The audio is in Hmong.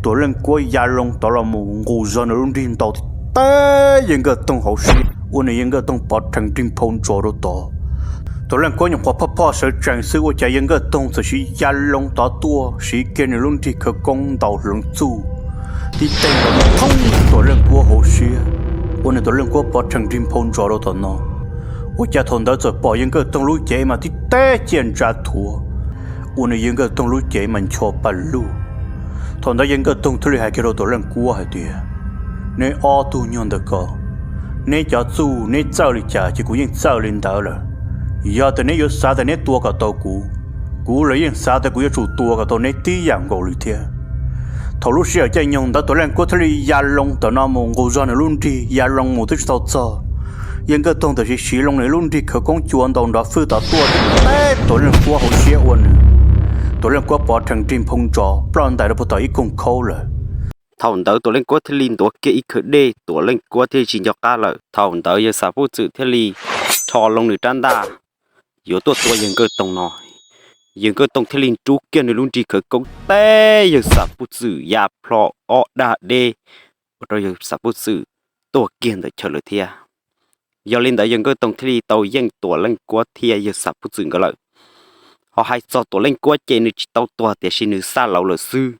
Tuam Leej Kuab ya loo tod los mus nqus zog nws lub nrig ntaus tib teg Yawg Nkaj Toog hauv siab ua nws Yawg Nkaj Toog pov rhees nrig nphau ntsos rau tod. Tuam Leej Kuab nyuam qhuav phoj phoj sawv tsees xwb ua cas Yawg Nkaj Toog txawm siv ya loo tod tuaj siv kiag nws lub nrig khawv koob ntaus hleev txuj tib teg ntaus thoob Tuam Leej Kuab hauv siab ua nws Tuam Leej Kuab pov rhees nrig nphau ntsos rau tom no. Ua cas thaum ntawd txawm pom Yawg Nkaj Toog lub cev mas tib teg ciaj ntsa thuav ua nws Yawg Nkaj Toog lub cev mas ncho paj lug. Thaum ntawd Yawg Nkaj Toog thiaj li hais kiag rau Tuam Leej Kuab hais tias, neb ob tug nyuag ntawm ko, neb cov txuj neb txawj li cas ces kuv yeej txawj li ntawd lawm. Yog tias neb yuav xav tias neb tua kom tau kuv, kuv los yeej xav tias kuv yuav tsum tua kom tau neb tib yam nkaus li thiab. Thaum lub sij hawm caij nyoog ntawd Tuam Leej Kuab thiaj li ya loo tawm no mus nqus zog nws lub nrig ya loo mus twb tsis tau txog. Yawg Nkaj Toog tam sim siv loo nws lub nrig khawv koob cua ntaus nrov fwj tod tuaj tib teg Tuam Leej Kuab hauv siab ua nws Tuam Leej Kuab pov rhees nrig nphau ntsos ploj ntais rau puag tom ib koog khaub lawm. Thaum ntawd Tuam Leej Kuab thiaj li ntuav kiag ib khawv dej, Tuam Leej Kuab thiaj li tsis nco qab lawm. Thaum ntawd Yawg Xav Puj Txwm thiaj li rho loo nws rab ntaj yuav tuaj tua Yawg Nkaj Toog no. Yawg Nkaj Toog thiaj li rub kiag nws lub nrig khawv koob teb Yawg Xav Puj Txwm ya plho ob dag deb ua rau Yawg Xav Puj Txwm tuag kiag ntawm chaw lawm thiab. Yog li ntawd Yawg Nkaj Toog thiaj li tau yeej Tuam Leej Kuab thiab Yawg Xav Puj Txwm nkawd lawm. Ho hais txog Tuam Leej Kuab ces nws tsis tau tuag tiam sis nws xaj laus lawm xwb.